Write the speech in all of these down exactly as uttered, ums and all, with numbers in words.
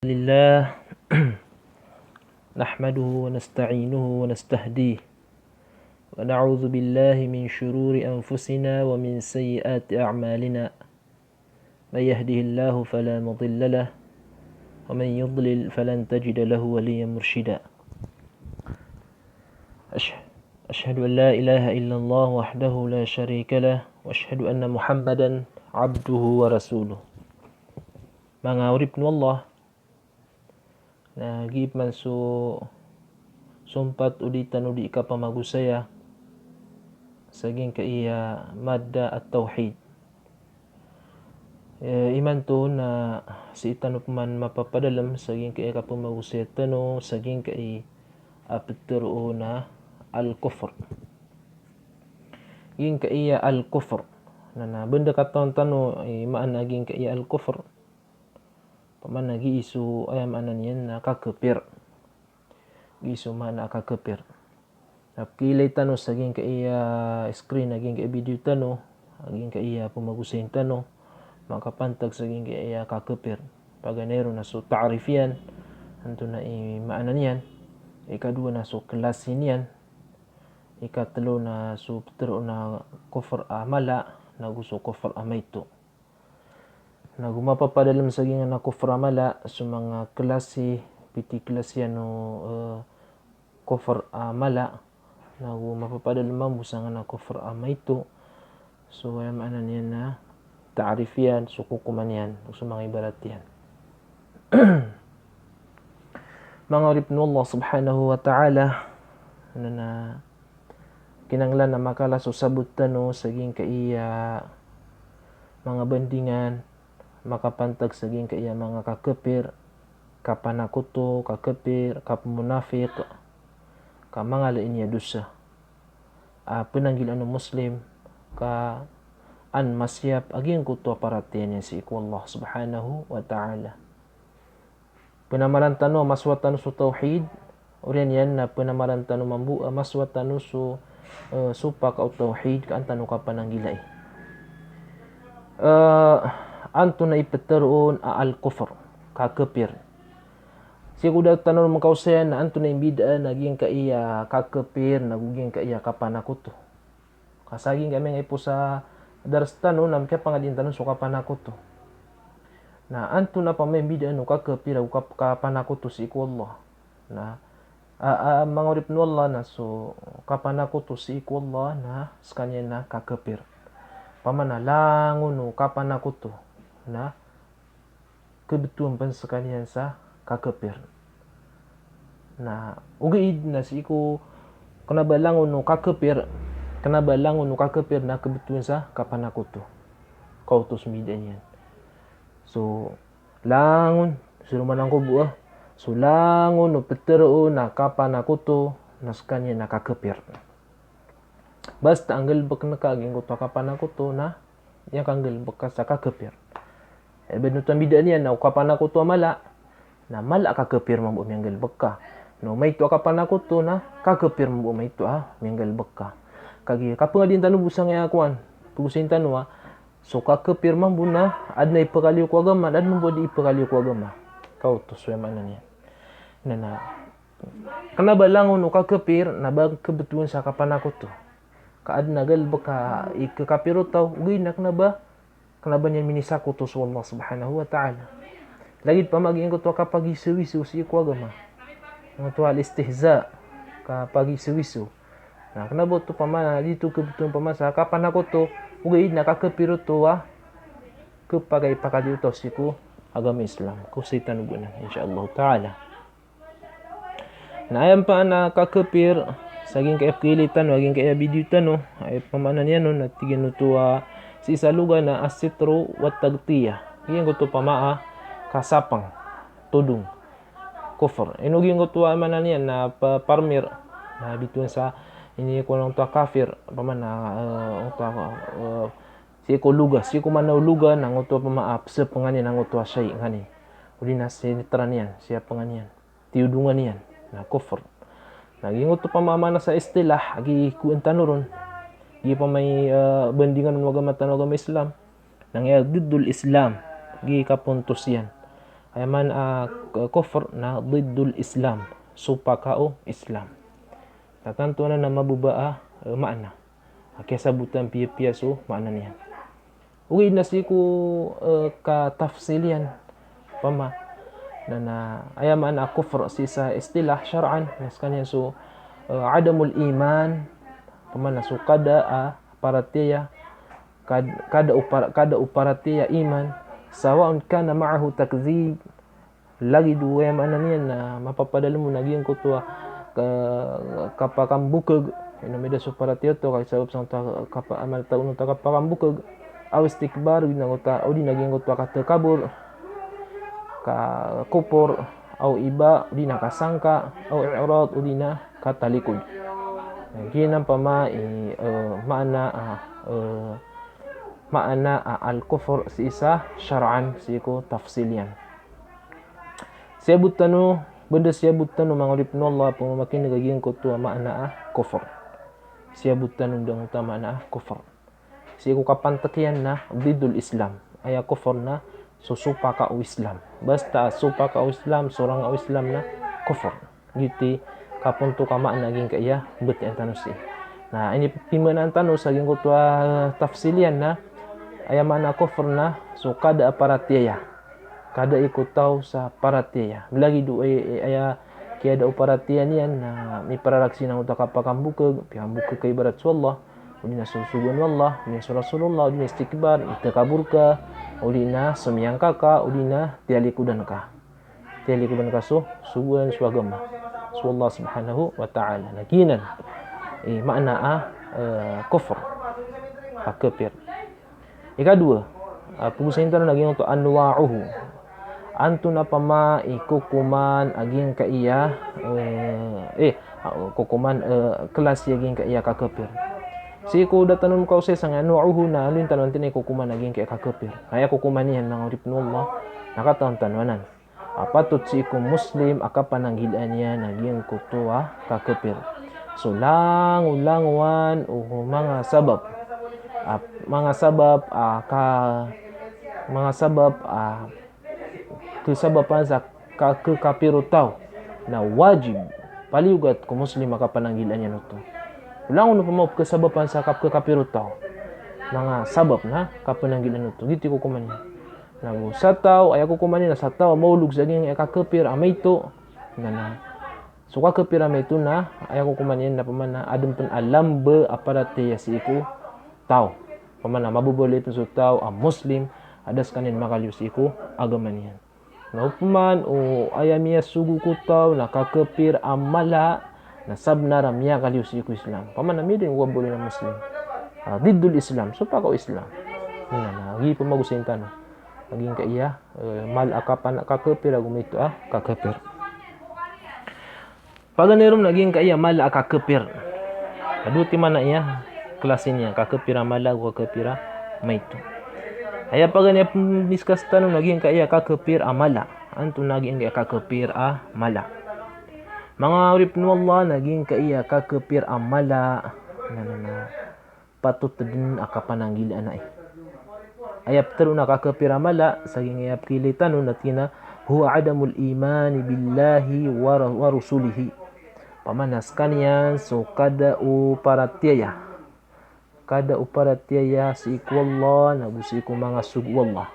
لله نحمده ونستعينه ونستهديه ونعوذ بالله من شرور أنفسنا ومن سيئات أعمالنا. من يهده الله فلا مضل له ومن يضلل فلن تجد له وليا مرشدا. أش-، أشهد أن لا إله إلا الله وحده لا شريك له وأشهد أن محمدا عبده ورسوله. Manga oripn o Allah, na giya pman so sompat o di tano di kapamagosaya sa giyangkaya madda at-tawhid. Eh, imanto na sii tano pman mapapadalm sa giyangkaya kapamagosaya tano sa giyangkaya a ptharoon a al-kufr. Giyangkaya al-kufr. Na, na banda katawan tano i maana giyangkaya al-kufr. Pman a giya so, aya maana niyan na kakapir. Giya so maana a kakapir. Na pkhailay tano sa giyangkaya screen a giyangkaya video tano, a giyangkaya pamagosayn tano, makapantag sa giyangkaya kakapir. Paganay ron na so ta'rif iyan, antonaa i maana niyan. Ikadowa na so klasi niyan. Ikatlo na so ptharoon a kufr a mala, nago so kufr a maito. Nago mapapadalm sa giyangkanan a kufr a mala, so manga klasi, pito i klasi iyan o, eh, kufr a mala, nago mapapadalm mambo sangkanan a kufr a maito. So, aya maana niyan na ta'rif iyan, so kokoman iyan, so manga ibarat iyan. Manga oripn o Allah subhanahu wa ta'ala, na, na kinanglan a makala so sabot tano sa giyangkaya manga bandingan, makapantag sa giyangkaya manga kakapir, kapanakoto, kakapir, kapmunafik, ka manga lain a dosa a pnanggilaan o Muslim, ka an masiyap a giyangkoto a paratiyaya niyan sii ko Allah subhanahu wa ta'ala. Pnamaran tano a masowa tano so tawhid, oriyan iyan na pnamaran tano mambo a masowa tano so, eh, sopak o tawhid ka an tano kapananggilai. Eh, antonaa i ptharoon a al-kufr, kakapir. Sii ko da tano makaosaya na antonaa i mbidaan a giyangkaya kakapir nago giyangkaya kapanakoto. Ka sa giyangkaya manga ipos a dars tano na mkiyapangadian tano so kapanakoto. Na antonaa pman i mbidaan o kakapir ago kap-, kapanakoto sii ko Allah. Na, a, a, manga oripn o Allah, na so kapanakoto sii ko Allah na skaniyan na kakapir. Pman a langon o kapanakoto na kbtowan pn skaniyan sa kakapir. Na ogaid na sii ko kna ba langon o kakapir, kna ba langon o kakapir na kbtowan sa kapanakoto. Kaoto so mbidaan iyan. So langon, so roman angkobo a, so langon o ptharoon a kapanakoto na skaniyan na kakapir. Basta a nggalbkn ka a giyangkoto a kapanakoto na miyakanggalbk ka sa kakapir. Eh, ba oto a mbidaan iyan na o kapanakoto a mala, na mala a kakapir mambo a miyanggalbk ka. Na o maito a kapanakoto na kakapir mambo a maito a miyanggalbk ka. Kagiya kapangadian tano bo sangkaya kowan, pagosayn tano a, so kakapir mambo na adn a ipkaliyo ko agama, adn mambo a di ipkaliyo ko agama. Kaoto so aya maana niyan. Na, na kna ba langon o kakapir na ba kbtowan sa kapanakoto. Ka adn a galbk a ikakapir o taw, ogaid na kna ba, kna ba niyan minisakoto so Allah subhanahu wa ta'ala. Lagid pman a giyangkoto a kapagisowiso sii ko agama. Giyangkoto a al-istihza, kapagisowiso. Na kna ba oto pman a di oto kbtowan pman sa kapanakoto, ogaid na kakapir oto a kpakay, pakaliyo o taw sii ko agama Islam. Kaosay tano bo anan, insha Allah ta'ala. Na aya pman a kakapir sa giyangkaya pkhailay tano, a giyangkaya video tano, aya pman a maana niyan on na tig iyan oto a sii sa loga na as-sitru wat-taghtiya. Giyangkoto pman a kasapang, todong, kufr. Ino giyangkoto a maana niyan na pa-, parmir, na bitowan sa ini ko oto a kafir, pman a, eh, oto a, eh, sii ko loga, sii ko maana o loga, na ngoto pman a psapngan iyan, na ngoto a shay nganin. Odi na sinitran iyan, siyapngan iyan, tiyodongan iyan, na kufr. Na giyangkoto pman a maana sa istilah, a gii kowan tano ron, gii pman i, eh, bandingan o agama tano a agama Islam. Na giya diddul Islam, gii kapontos iyan. Aya maana a, eh, kufr na diddul Islam, sopak o Islam. Na tanto anan na mababa a, eh, maana. A kiyasabotan piyapiya so maana niyan. Ogaid na sii ko, eh, katafsil iyan, pama, na, na aya maana a kufr sii sa istilah shar'an, na skaniyan so, eh, adamul iman, pama na so kada a paratiyaya, kad-, kada o para-, kada o paratiyaya iman, sawa'un kana ma'ahu takdhib, lagid o aya maana niyan na mapapadalem on a giyangkoto a ka-, kapakambokeg, ino meda so paratiyaya oto, ka sabap sangkoto a kapa-, amal taon oto a kapakambokeg, aw istikbar, odi na giyangkoto a, odi na giyangkoto a katakabur, kakopor, aw iba, odi na kasangka, aw i'rad, odi na katalikod. Na giyanan pama i, eh, maana, ah, eh, maana a al-kufr sii sa shar'an, sii ko tafsil iyan. Siyabot tano, banda siyabot tano manga oripn o Allah a pmamakin'g a giyangkoto a maana a kufr. Siyabot tano dn oto a maana a kufr. Sii ko kapantk iyan na diddul Islam. Aya kufr na so sopak o Islam. Basta a sopak o Islam, sorang o Islam na kufr. Giyoto i kapontok a maana a giyangkaya a btn tano sii. Na inipimaanaan tano sa giyangkoto a tafsil iyan na aya maana a kufr na so kada a paratiyaya. Kada i ko taw sa paratiyaya. Lagid o ay-, ay-, aya kiyada o paratiyaya niyan na mipararaksi na oto a kapakambokeg, piyambokeg ka ibarat so Allah, odi na so sogoan o Allah, odi na so Rasulullah, odi na istikbar, itakabur ka, odi na somiyangka ka, odi na tiyalikodan ka. Tiyalikodan ka so sogoan, so agama, so Allah subhanahu wa ta'ala. Na giyanan i maana a, eh, kufr, a kapir. Ikadowa, ah, pagosayn tano na giyangkoto anwa'uhu. Antonaa pama i kokoman a giyangkaya, eh, eh, ah, kokoman, eh, klasi a giyangkaya kakapir. Sii ko da tano makaosay sangkai anwa'uhu na aloyn tano antonaa i kokoman a giyangkaya kakapir. Aya kokoman iyan manga oripn o Allah, na katawan tano anan a patot sii ko Muslim a kapananggilaan iyan a giyangkoto a kakapir. So langolangowan o manga sabap, a, manga sabap, a, ka, manga sabap, a, kasabapan sa ka-, kakapir o taw na wajib paliyogat ko Muslim a kapananggilaan iyan oto. Langon o pama o kasabapan sa ka-, kakapir o taw. Manga sabap na kapananggilaan oto. Giyoto i kokoman iyan. Na go sa taw, aya kokoman iyan na sa taw a maolog sa giyangkaya kakapir a maito. Na, na. So kakapir a maito na, aya kokoman iyan na pama na adn pn a lamba a paratiyaya sii ko taw. Pama na mababaloy pn so taw a Muslim, a da skaniyan makaliyo sii ko agama niyan. Na opama o aya miyasogo ko taw na kakapir a mala, na sabnar a miyakaliyo sii ko Islam. Pama na miyadn ko kabaloy na Muslim. Ah, diddul Islam, sopak o Islam. Na, na, giya i pamagosayn tano a giyangkaya, eh, mala a kapana-, kakapir ago maito a kakapir. Paganay ron na giyangkaya mala a kakapir. Ado ti maana iyan, klasi niyan, kakapir a mala ago kakapir a maito. Aya paganay a pmiskas tano na giyangkaya kakapir a mala. Antonaa giyangkaya kakapir a mala? Manga oripn o Allah, na giyangkaya kakapir a mala. Na, na, na. Patot dn a kapananggilaan ai. Aya ptharoon a kakapir a mala, sa giyangkaya pkhailay tano na tig iyan a, huwa adamul imani billahi wa ra-, wa rusulihi. Pama na skaniyan so kada o paratiyaya. Kada o paratiyaya sii ko Allah, na go sii ko manga sogo o Allah.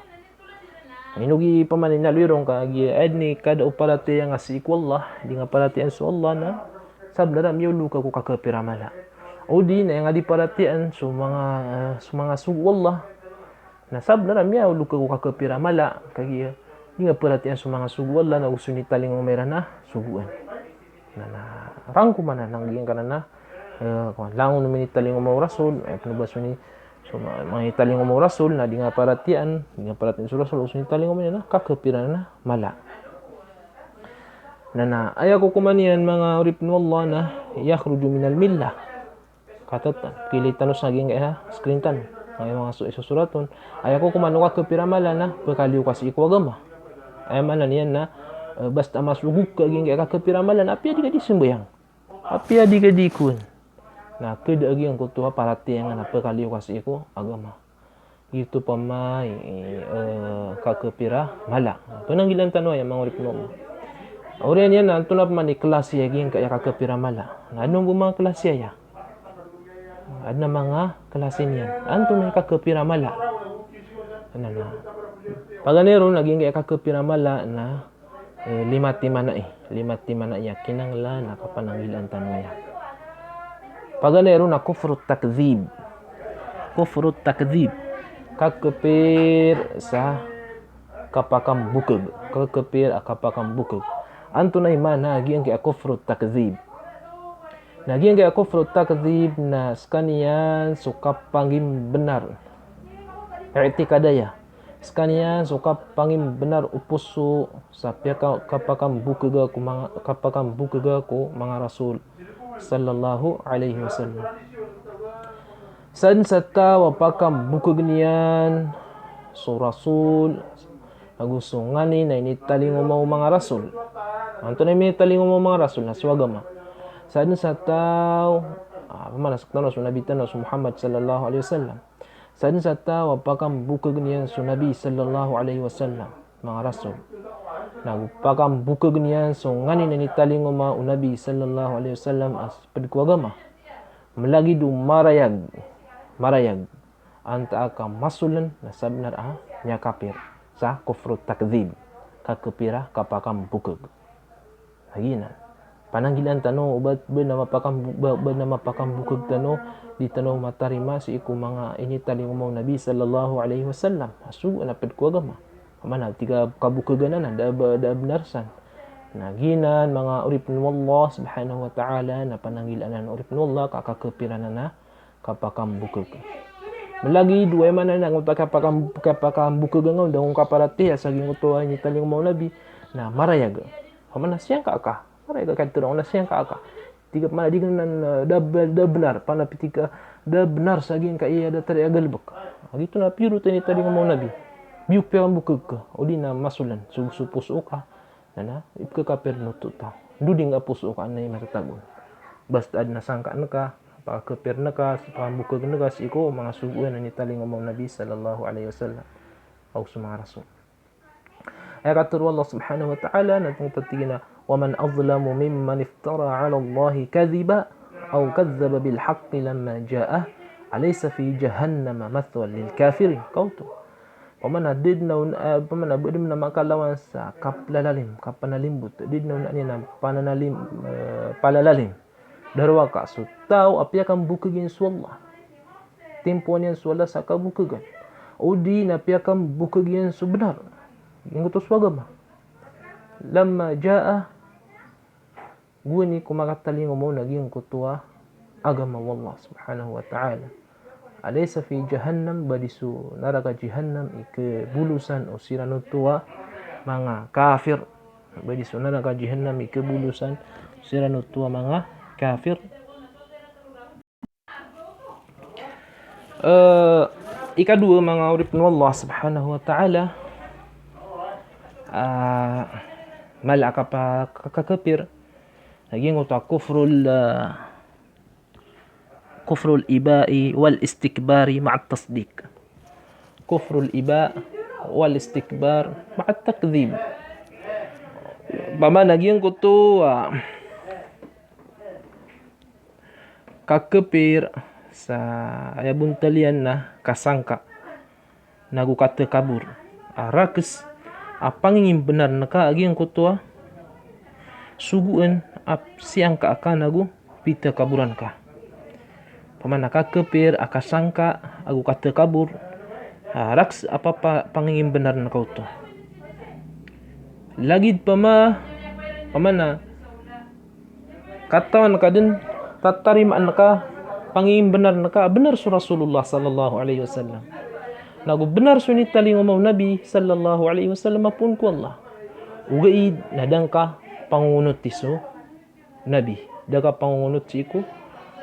Ino gi pama na inaloy ron ka giya, aya dn i kada o paratiyaya nga sii ko Allah, di nga paratiyayaan so Allah na sabnar a miyaolog ka ko kakapir a mala. Odi na aya nga di paratiyayaan so manga, eh, so manga sogo o Allah. Na sabnar a miyaolog ka ko kakapir a mala, kagiya di nga paratiyayaan so manga sogo o Allah, na go so initalingoma iran a sogoan. Na, na, rangkom anan a giyangkanan a, eh, langon o minitalingoma o Rasul, eh, pn o ba so ini, so ma-, minitalingoma o Rasul, na di nga paratiyayaan, di nga paratiyayaan so Rasul, so initalingoma iyan na kakapir anan a mala. Na, na, aya kokoman iyan manga oripn o Allah na yakhruju minal millah. Katatan, pkhailay tano sa giyangkaya screen tano. Aya manga so-, isosorat on. Aya kokoman o kakapir a mala na pkhaliyo ka sii ko agama. Aya maana niyan na, eh, basta a masogo ka giyangkaya kakapir a mala na apiya di ka di sambayang. Apiya di ka di kowan. Na kada a giyangkoto a paratiyaya nga na pkhaliyo ka sii ko agama. Giyoto pman i, eh, kakapir a mala. Pananggilaan tano aya manga oripn o Allah. Oriyan iyan na antonaa pman i klasi a giyangkaya kakapir a mala. Na adn bo manga klasi aya. Adn a manga klasi niyan. Antonaa i kakapir a mala. Na, na. Paganay ron na giyangkaya kakapir a mala na eh, lima timanai, lima timanai a kinanglan a kapananggilaan tano aya. Paganay ron na kufru takdhib. Kufru takdhib. Kakapir sa kapakambokeg. Kakapir a kapakambokeg. Antonaa i maana a giyangkaya kufru takdhib. Na giyangkaya kufru takdhib na skaniyan so kapangimbenar. I'tikad aya. Skaniyan so kapangimbenar o poso sa piyaka-, kapakambokega ko manga, kapakambokega ko manga rasul sallallahu alaihi wasallam. Sadn sa taw a pakambokeg iyan so rasul, ago so nganin a initalingoma o manga rasul. Antonaa i minitalingoma o manga rasul na so agama. Sadn sa taw, ah, pman a sktano so Nabi tano so Muhammad sallallahu alaihi wasallam. Sadn sa taw a pakambokeg iyan so Nabi sallallahu alaihi wasallam, manga rasul. Na go pakambokeg iyan so nganin a initalingoma o Nabi sallallahu alaihi wasallam a pd ko agama. Malagid o marayag, marayag. Antaa ka masolen na sabnar a miyakapir sa kufru takdhib, kakapir a kapakambokeg. Lagid anan. Pananggilaan tano o ba, ba na mapakam-, ba, ba na mapakambokeg tano, di tano matarima sii ko manga initalingoma o Nabi sallallahu alaihi wasallam. Aso, na pd ko agama. Pman a tig a kabokegan anan, da ba, da bnar san. Na giyanan manga oripn o Allah subhanahu wa ta'ala, na pananggilaan anan oripn o Allah, ka kakapir anan a kapakambokeg. Malagid o aya maana na giyangkoto a kapakam-, kapakambokeg a ngka, da ngka paratiyaya sa giyangkoto a initalingoma o Nabi, na marayag. Pman a siyangka ka. Marayag a katharo na siyangka ka. Tig a pman a di ka nan, eh, da b-, da bnar, pman a pitharo ka da bnar sa giyangkaya da tariya a galbk. Giyoto na piyorot a initalingoma o Nabi. Biyo piyakambokeg ka, odi na masolen so, so poso ka. Na, na, ipkhakapir oto taw. Ndoding a poso ka na i matatago. Basta adn a sangka ngka, pakakapir ngka, pakambokeg ngka sii ko manga sogoan a initalingoma o Nabi sallallahu alaihi wasallam. Aw so manga rasul. Aya katharo o Allah subhanahu wa ta'ala, na tig iyan a, "Wa man azlamu mimman iftara 'ala Allahi kadhiban aw kadhdhaba bil haqqi lamma ja'ah, alaysa fi jahannama mathwan lil kafirin." Kaoto. Pman a di dn a, eh, pman a ba dn a makalawan sa kaplalalim, kapanalimbot, di dn a niyan a pananalim, eh, palalalim. Darowaka so taw a piyakambokeg iyan so Allah. Timpoan iyan so Allah sa kabokegan. Odi na piyakambokeg iyan so bnar. Giyangkoto so agama. Lamma ja'ah, gowani ko makatalingoma on a giyangkoto a agama o Allah subhanahu wa ta'ala. Alaysa fi jahannam, ba di so naraka jahannam i kabolosan o siran oto a manga kafir. Ba di so naraka jahannam i kabolosan o siran oto a manga kafir. Eh, ikadowa, manga oripn o Allah subhanahu wa ta'ala, ah, mala a kapa-, ka-, kakapir, na giyangkoto a kufrul, ah, kufrul iba'i wal istikbari ma'at tasdiq. Kufrul iba' wal istikbar ma'at takdhib. Ba maana giyangkoto, ah, kakapir sa aya bontal iyan na kasangka nago katakabor. A rakhs a pangingimbenar ngka a giyangkoto a sogoan a siyangka ka nago pitakaboran ka. Pman a kakapir a kasangka ago katakabor, a rakhs a papa-, pangingimbenar ngka oto. Lagid pama, pman a katawan ka dn, tatarimaan ka, pangingimbenar ngka a bnar so Rasulullah sallallahu alaihi wasallam. Nago bnar so initalingoma o Nabi sallallahu alaihi wasallam a poon ko Allah. Ogaid na da ngka pangongonoti so Nabi. Da ka pangongonot sii ko,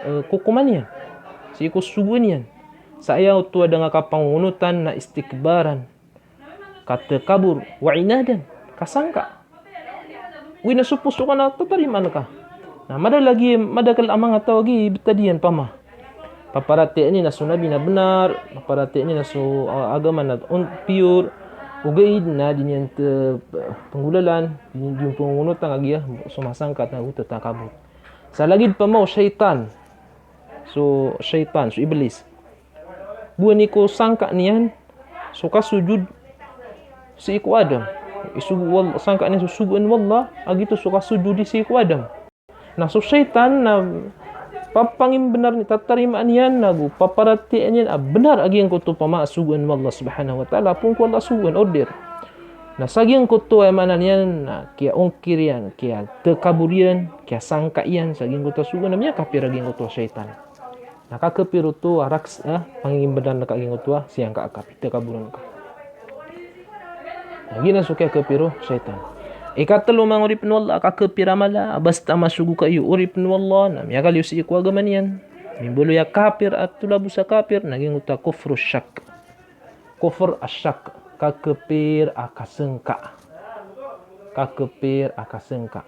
eh, kokoman iyan. Sii ko sogoan iyan. Sa aya oto a da ngka pangongonotan na istikbaran, katakabor, wa inadan, kasangka. Oway na so poso ka na tatarimaan ka. Na mada lagi, madakl a manga taw a gii btad iyan pama. Paparatiyayaan iyan a so Nabi na bnar, paparatiyayaan iyan a so, ah, agama na on, pure, ogaid na di niyan te-, penggolalan, di, di niyan pengongonotan a giya so masangka ago takabur. Sa lagid pman o shaytan, so shaytan, so Iblis. Gowani ko sangka niyan so kasojod sii ko Adam. Isogo o Allah, sangka niyan so sogoan o Allah a giyoto so kasojod sii ko Adam. Na so shaytan na papangimbnar niyan, tatarimaan iyan, ago paparatiyayaan iyan a bnar a giyangkoto pman a sogoan o Allah subhanahu wa ta'ala, apiya ko Allah a sogoan, order. Na sa giyangkoto, aya maana niyan na kiyaongkir iyan, kiyatakabur iyan, kiyasangka iyan sa giyangkoto a sogoan, na miyakapir a giyangkoto a shaytan. Na kakapir oto a raks, eh, pangimbnar ka giyangkoto a siyangka ka, pithakaburan ka. Na giyanan so kiyakapir o shaytan. Ikatlo, manga oripn o Allah, a kakapir a mala, a basta masogo ka iyo oripn o Allah na miyakaliyo sii ko agama niyan, mimbaloy a kapir a tolabos a kapir, na giyangkoto a kufru shak. Kufr ash-shak, kakapir a kasangka. Kakapir a kasangka.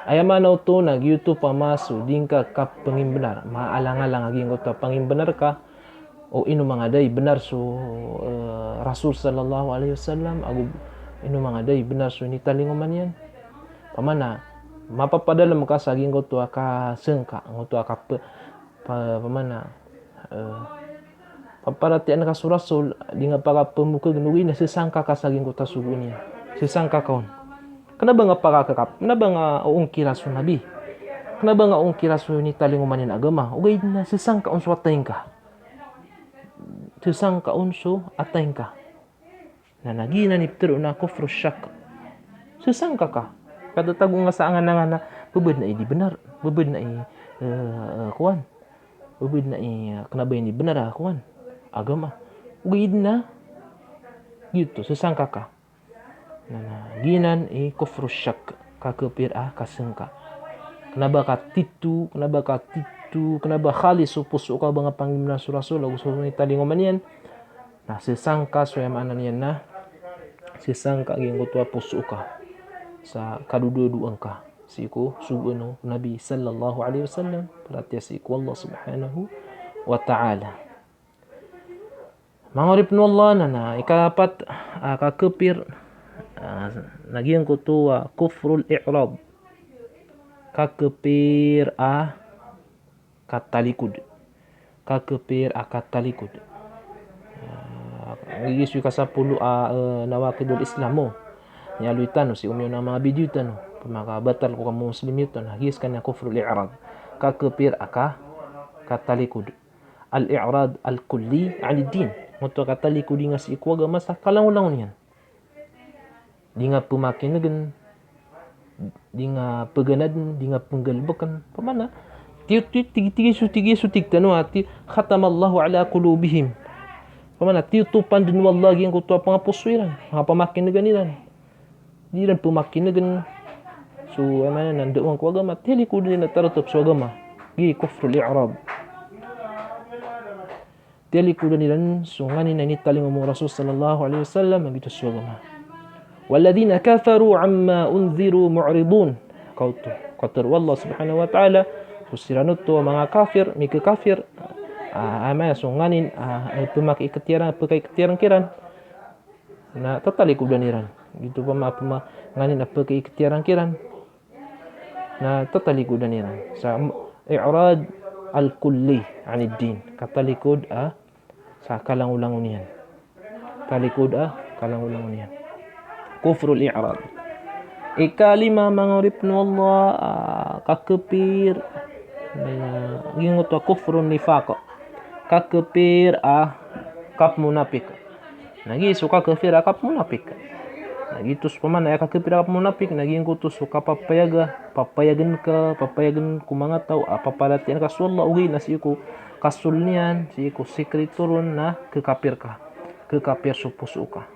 Aya maana oto na giyoto pman so di ngka kapengimbnar, maalangalang a giyangkoto a pangimbnar ka o ino manga da i bnar so, eh, Rasul sallallahu alaihi wasallam, ago ino manga da i bnar so initalingoma niyan. Pman na mapapadalm ka sa giyangkoto a kasangka, giyangkoto a kape-, pa-, pman na, eh, paparatiyayaan ka so Rasul, di nga pakapemokeg, ogaid na sesangka ka sa giyangkoto a sogo niyan. Sesangka ka on. Kna ba nga pakakakap-, kna ba nga oongkira so Nabi. Kna ba nga oongkira so initalingoma niyan a agama. Ogaid na sesangka on so atay ngka. Sesangka on so atay ngka. Na, na giyanan i pitharo on a kufru shak. Sesangka ka. Katatago nga sa angan-angan a ba bnar i di bnar, ba bnar i, eh, eh, kowan. Ba bnar i, eh, kna ba ini bnar a kowan, agama. Ogaid na giyoto, sesangka ka. Na, na giyanan i kufru shak, kakapir a kasangka. Kna ba ka tito, kna ba ka tito, kna ba khalis so poso ka ba nga pangimbnar so Rasul ago so initalingoma niyan. Na sesangka, so aya maana niyan na sesangka giyangkoto a poso ka sa kadodoadoa ngka sii ko sogoan o Nabi sallallahu alaihi wasallam, paratiyaya sii ko Allah subhanahu wa ta'ala. Manga oripn o Allah, na, na ikapat a kakapir, ah, na giyangkoto a kufrul i'rad. Kakapir a katalikod. Kakapir a katalikod. Ah, giya so ikasapolo a, eh, nawaqidul Islam o. Aya aloy tano sii ko miyaona a manga video tano. Pamakabatal ko kamomuslim iyo tano. Giya skaniyan a kufrul i'rad. Kakapir a ka-, katalikod. Al-i'rad al-kulli anid din. Giyangkoto a katalikod nga sii ko agama sa kalangolangon iyan. Di nga pemakinegen, di nga peganaden, di nga penggalebeken. Pamana, tiyo, tiyo, tig, tig, so tig, so tig tano a, ti, khatamallahu ala qulubihim. Pamana, tiyotopan den o Allah giyangkoto a pengaposo iran, nga pemakinegan iran. Di iran pemakinegen so, aya maana, ndaongan ko agama, tiyalikod iran a taratap so agama. Giya kufrul i'rad. Tiyalikodan iran so nganin a initalingoma o Rasul sallallahu alaihi wasallam a giyoto so agama. Walladhina kafaru amma undhiru mu'ridun. Kaoto, katharo o Allah subhanahu wa ta'ala, so siran oto a manga kafir, mikakafir, ah, aya maana so nganin, ah, pemakiiketiyaran, pekaiketiyaran kiran. Na tatalikodan iran. Giyoto pama, pama nganin a pekaiketiyaran kiran. Na tatalikodan iran. Sa i'rad al-kulli anid din. Katalikod a sa kalangolangon iyan. Talikod a kalangolangon iyan. Kufrul i'rad. Ikalima, manga oripn o Allah, ah, kakapir, ah, giyangkoto a kufrun nifaq. Kakapir a kapmonapik. Na giya so kakapir a kapmonapik. Na giyoto so pamana a kakapir a kapmonapik, na giyangkoto so kapapayaga, papayagen ka, papayagen ko manga taw a paparatiyayaan ka so Allah, ogaid na sii ko kasoln iyan, sii ko sikreto ron na kakapir ka. Kakapir so poso ka.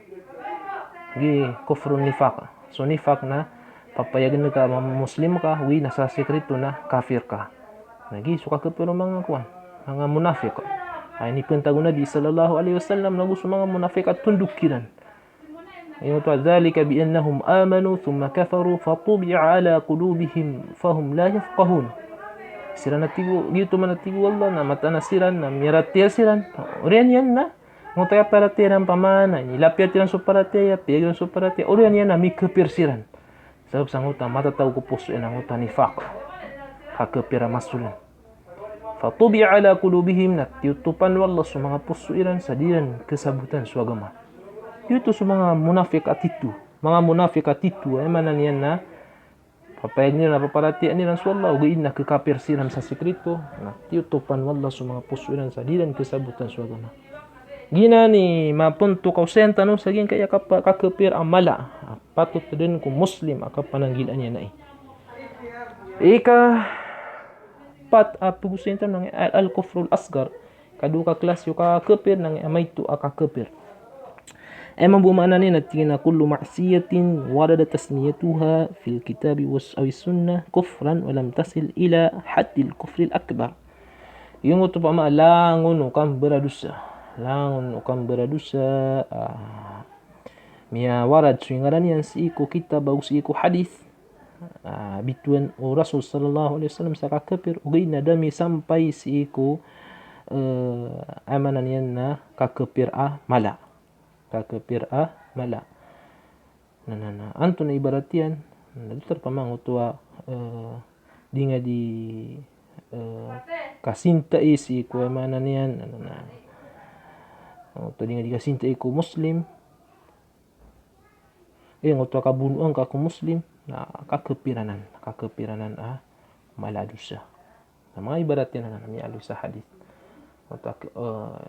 Giya kufrun nifaq. So nifaq na papayagen ka a muslim ka, ogaid na sa sikreto na kafir ka. Na giya so kakapir o manga kowan, manga monafik. Aya inipantag o Nabi sallallahu alaihi wasallam, nago so manga monafik a tondog kiran. Ino to, dhalika bi annahum amanu thumma kafaru fatubi'a ala qulubihim fahum la yafqahun. Siran a tig o, giyoto man a tig o Allah na mataan a siran na miyaratiyaya siran. Oriyan iyan na, ngoto a paratiyaya iran pamana, inilapiya tiran so paratiyaya, piyag iran so paratiyaya, oriyan iyan na mikapir siran. Sabap sa ngoto a matatago ko poso iyan a ngoto a nifaq. Kakapir a masolan. Fatubi'a ala qulubihim, na tiyotopan o Allah so manga poso iran sa di iran kasabotan so agama. Giyoto so manga munafik a tito. Manga munafik a tito, aya maana niyan na papayag iran a paparatiyayaan iran so Allah, ogaid na kakapir siran sa sikrito, na tiyotopan o Allah so manga poso iran sa di iran kasabotan so agama. Giyanan i mapontok a osayan tano sa giyangkaya kapa-, kakapir a mala, a patot dn ko Muslim a kapananggilaan iyan ai. Ikapat a pagosayan tano na al-, al-kufrul asghar. Kadowa ka klasi o kakapir na aya maito a kakapir. Aya mambo maana niyan na tig iyan a kullu ma'siyatin warada tasmiyatuha fil kitabi was, awis sunnah kufran wa lam tasil ila haddil kufril akbar. Giyoto pama langon o kambaradosa. Langon o kambaradosa, ah, miyawarad so ingaran iyan sii ko kitab ago sii ko hadith. Ah, bitowan o Rasul sallallahu alaihi wasallam sa kakapir, ogaid na da misampay sii ko, eh, aya maana niyan na kakapir a mala. Kakapir a mala. Na, na, na. Antonaa i ibarat iyan? Na, datar pama ngoto a, eh, di nga di, eh, kasintai sii ko aya maana niyan. Na, na, na. Ngoto di nga di kasintai ko Muslim. Eh, ngoto a kabonoan ka ko Muslim, na kakapir anan, kakapir anan a mala a dosa. Na manga ibarat iyan anan, miyaaloy sa hadith. Ngoto a, eh,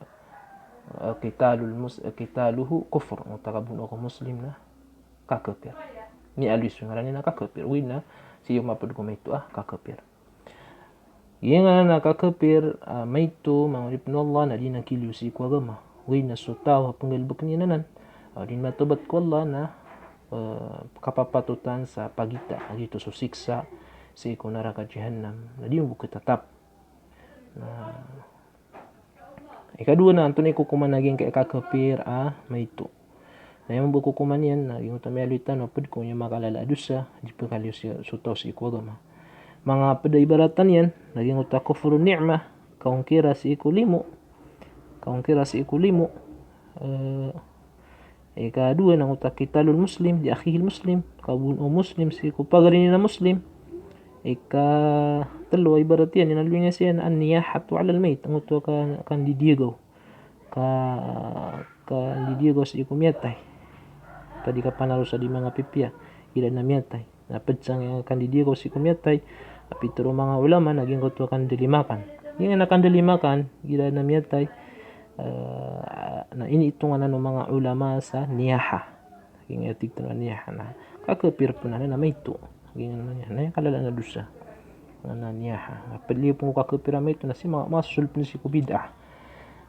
eh, qitalul mus-, eh, qitaluhu kufr, ngoto a kabonoa ko Muslim na kakapir. Miyaaloy so ngaran iyan a kakapir. Ogaid na, sii ko mapd ko maito a kakapir. Giyanan a kakapir, ah, maito, manga oripn o Allah, na di na kiliyo sii ko agama. Ogaid na so taw a pnggalbkn iyan anan, ah, di na matawbat ko Allah na, eh, kapapatotan sa pagitaa, giyoto so siksa sii ko naraka jahannam. Na di mambo khatatap. Na Ikadowa na antonaa i kokoman a giyangkaya kakapir a maito. Na aya mambo kokoman iyan na giyangkoto a miyaaloy tano a pd ko miyamakalala a dosa, di pkaliyo so taw sii ko agama. Manga pd a ibaratan iyan na giyangkoto a kufrun ni'mah, kaongkira sii ko limo. Kaongkira sii ko limo. Eh, Ikadowa na ngoto a qitalul muslim li akhihil muslim, kabonoa o muslim sii ko pagari niyan a muslim. Ikatlo a ibarat iyan, inaloy niyan siyan, an-niyahatu alal mayit, ngoto a ka-, kandidiyagaw. Ka-, kandidiyagaw sii ko miyatay. Ka di kapanarosa di manga pipiya, igira na miyatay. Na pd sangkaya kandidiyagaw sii ko miyatay, a pitharo o manga ulama na giyangkoto a kandalimakan. Giyangkana kandalimakan, igira na miyatay, eh, na iniitongan o manga ulama sa niyaha. Giyangkaya tig tano a niyaha na kakapir pn anan a maito. Giyangkana niyaha na aya kalalaan a dosa. Na niyaha. Na pd iyo pn ko kakapir a maito na sii ma-, masolp sii ko bid'ah.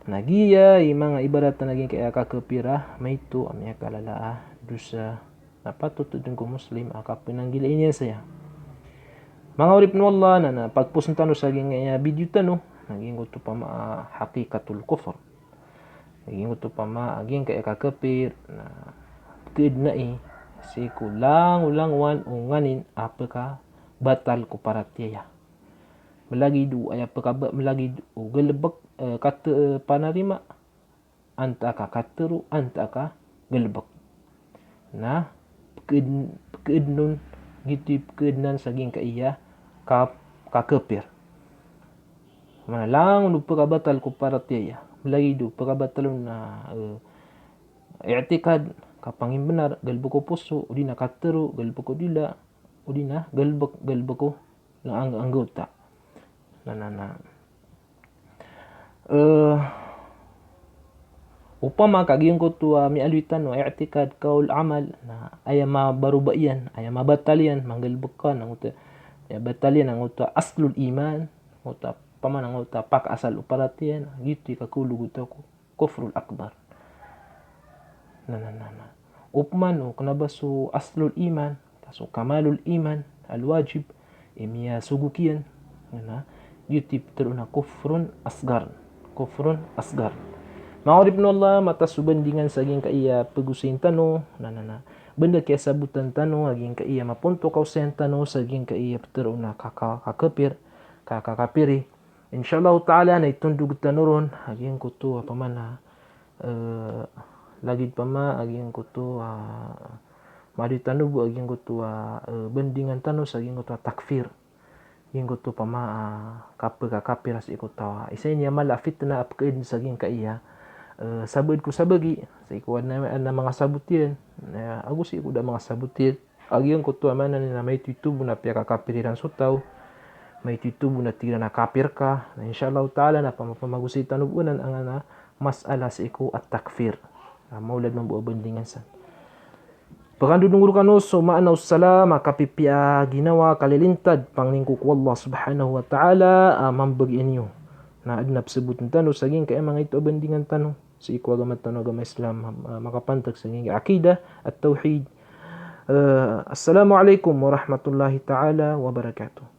Na giya i manga ibarat na giyangkaya kakapir a maito a miyakalala a dosa. Na patot dn ko Muslim a kapnanggilai niyan saya. Manga oripn o Allah, na, na pagpos tano sa giyangkaya video tano, na giyangkoto pama a haqiqatul kufr. Na giyangkoto pama a giyangkaya kakapir, na pkhaadnai sii ko langolangowan o nganin a pkhabatal ko paratiyaya. Malagid o aya pkhaba-, malagid o galbk, eh, kat-, eh, panarima, antaa ka katharo, antaa ka galbk. Na pkhaadn-, pkhaadn on, giyoto i pkhaadnan sa giyangkaya ka-, kakapir. Mana langon o pkhabatal ko paratiyaya, malagid o pkhabatal on na, eh, i'tikad, kapangimbnar, galbk o poso, odi na katharo, galbk o dila, odi na galbk, galbk o na ang-, anggawta. Na, na, na. Eh, opama ka giyangkoto a miyaaloy tano a i'tikad, qawl, amal, na aya mabaroba iyan, aya mabatal iyan, manggalbk ka, na ngoto, aya batal iyan, na ngoto a aslul iman, ngoto a, opama na ngoto a pakaasal o paratiyaya, na giyoto i kakhaologoto ko kufrul akbar. Na, na, na, na. Opama o kna ba so aslul iman, ta so kamalul iman, al-wajib, i miyasogok iyan. Na, na. Giyoto i pitharo na kufrun asgar. Kufrun asgar. Manga oripn o Allah, matas o bandingan sa giyangkaya pagosayin tano. Na, na, na. Banda kiyasabotan tano a giyangkaya mapontok a osayan tano sa giyangkaya pitharo na kaka-, kakapir. ka-, kakapiri. Insha Allahu ta'ala na itondog tano ron a giyangkoto a pamana, eh, lagid pama a giyangkoto a madi tano bo a giyangkoto a, eh, bandingan tano sa giyangkoto a takfir. Giyangkoto pama a kapkakapir sii ko taw a isa ini a mala a fitna a pkhaadn sa giyangkaya, eh, sabaad ko sabagi, sii ko adn a, adn a manga sabot iyan, eh, ago sii ko da manga sabot iyan. A giyangkoto a maana niyan na maito-ito bo na piyakakapir iran so taw, maito-ito bo na tig iran a kapir ka. Na insha Allahu ta'ala na pama-, pamagosay tano bo anan angkanan a mas'ala sii ko at-takfir. Na maolad mambo a bandingan san. Pagandodongor kano so maana o salam a kapipiya ginawa, kalilintad, pangnin ko ko Allah subhanahu wa ta'ala a mambagian iyo. Na adn a pzabotn tano sa giyangkaya manga ito a bandingan tano sii ko agama tano a agama Islam, ah, makapantag sa giyangkaya aqidah, at-tawhid. Eh, assalamu alaikum warahmatullahi ta'ala wabarakatuh.